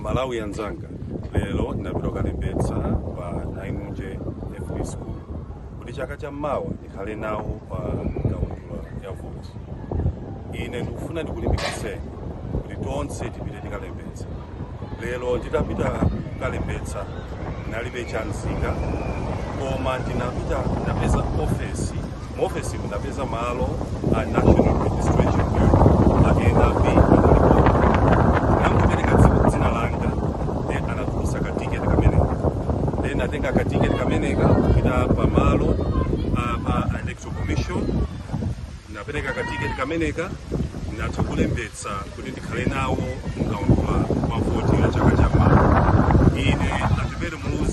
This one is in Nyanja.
Amalawi anzanga, lero ndinapita kukalembetsa pa Nainunje FP School kuti chaka chammawa ndikhale nawo pa kaundula ya voti. Ine ndikufuna ndikulimbikitseni kuti tonse tipite tikalembetsa. Lero nditapita kukalembetsa ndinalibe chanzika, koma ndinapita ndapeza ofesi. Mu ofesi ndapeza malo a National Registration Bureau, a NRB, analipo. Nangopereka dzina langa, then anatulusa katiketi kameneka, then natenga katiketi kameneka kupita pamalo pa Electoral Commission. Napereka katiketi kameneka, natha kulembetsa kuti ndikhale nawo mkaundula wa voti ya chaka chammawa. Ine Atupele Muluzi.